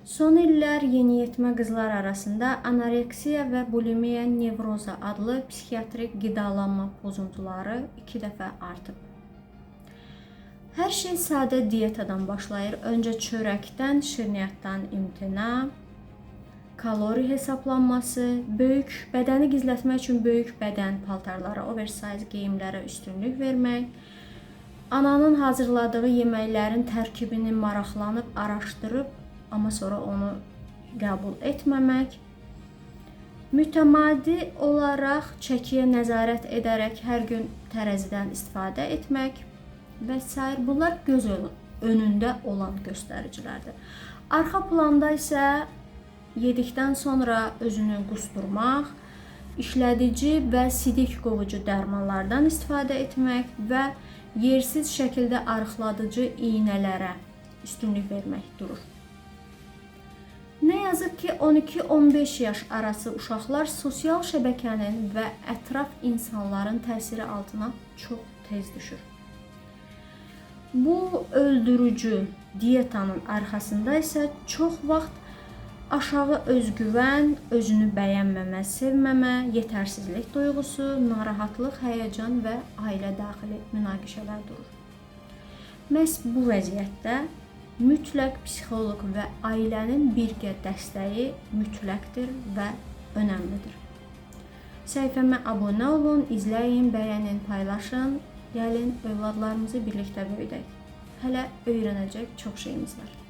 Son illər yeniyetmə qızlar arasında anoreksiya və bulimiya nevroza adlı psixiatrik qidalanma pozuntuları 2 dəfə artıb. Hər şey sadə diyetadan başlayır. Öncə çörəkdən, şirniyyatdan imtina, kalori hesablanması, böyük bədəni gizlətmək üçün böyük bədən paltarlara, oversize geyimlərə üstünlük vermək, ananın hazırladığı yeməklərin tərkibini maraqlanıb, araşdırıb, amma sonra onu qəbul etməmək, mütəmadi olaraq çəkiyə nəzarət edərək hər gün tərəzidən istifadə etmək və sair. Bunlar göz önündə olan göstəricilərdir. Arxa planda isə yedikdən sonra özünü qusturmaq, işlədici və sidik qovucu dərmanlardan istifadə etmək və yersiz şəkildə arıqladıcı iynələrə üstünlük vermək durur. Nə yazıq ki, 12-15 yaş arası uşaqlar sosial şəbəkənin və ətraf insanların təsiri altına çox tez düşür. Bu öldürücü dietanın arxasında isə çox vaxt aşağı özgüvən, özünü bəyənməmə, sevməmə, yetərsizlik duyğusu, narahatlıq, həyəcan və ailə daxili münaqişələr durur. Məhz bu vəziyyətdə mütləq psixoloq və ailənin birgə dəstəyi mütləqdir və önəmlidir. Səhifəmə abunə olun, izləyin, bəyənin, paylaşın. Gəlin övladlarımızı birlikdə böyüdək. Hələ öyrənəcək çox şeyimiz var.